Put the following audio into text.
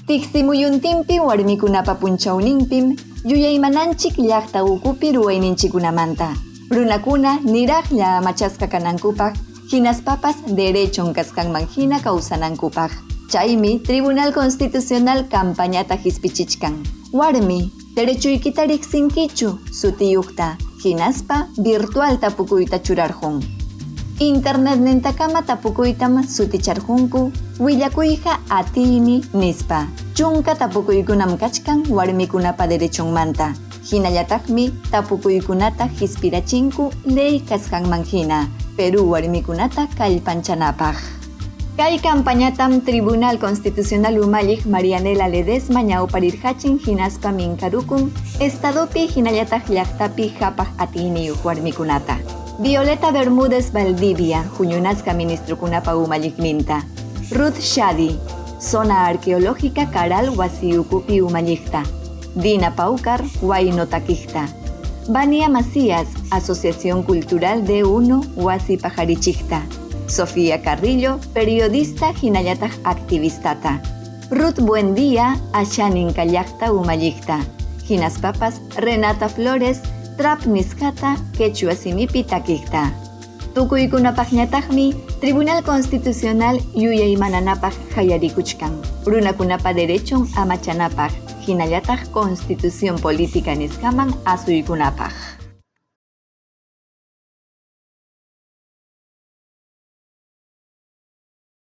Tiksimuyuntinpi warmikunapa punchawninpim yuyaymananchik llaqta ukupi ruwayninchikkunamanta. Runakuna niraqlla amachasqa kanankupaq hinaspapas derechon kasqanman hina kawsanankupaq. Chaymi Tribunal Constitucional campañata hispichichkan. Warmi, derechuykita riqsinkichu sutiyuqta hinaspa virtual tapukuyta churarqun. Internetnintakama tapukuytam suticharqunku willakuyqa atiymi nispa. 10 tapukuykunam kachkan warmikunapa derechonmanta. Hinallataqmi tapukuykunata hispirachinku ley kasqanman hina, Perú warmikunata kallpanchanapaq. Kay campañatam Tribunal Constitucional umalliq Marianela Ledesma ñawparirqachin hinaspa minkarukun Estadopi hinallataq llaqtapi qhapaq atiyniyuq warmikunata. Violeta Bermúdez Valdivia, huñunasqa ministrokunapa umalliqninta. Ruth Shadi, Zona Arqueológica Caral wasi ukupi umalliqta. Dina Paucar, Huayno takiqta. Vania Macías, Asociación Cultural D1 wasi paqarichiqta. Sofía Carrillo, periodista hinallataq activistata. Ruth Buendía, Ashaninka llaqta umalliqta. Hinaspapas Renata Flores, trap nisqata quechua simipi takiqta. Tukuykunapaqñataqmi Tribunal Constitucional yuyaymananapaq hayarikuchkan. Runakunapa derechon amachanapaq, hinallataq Constitución Política nisqaman asuykunapaq.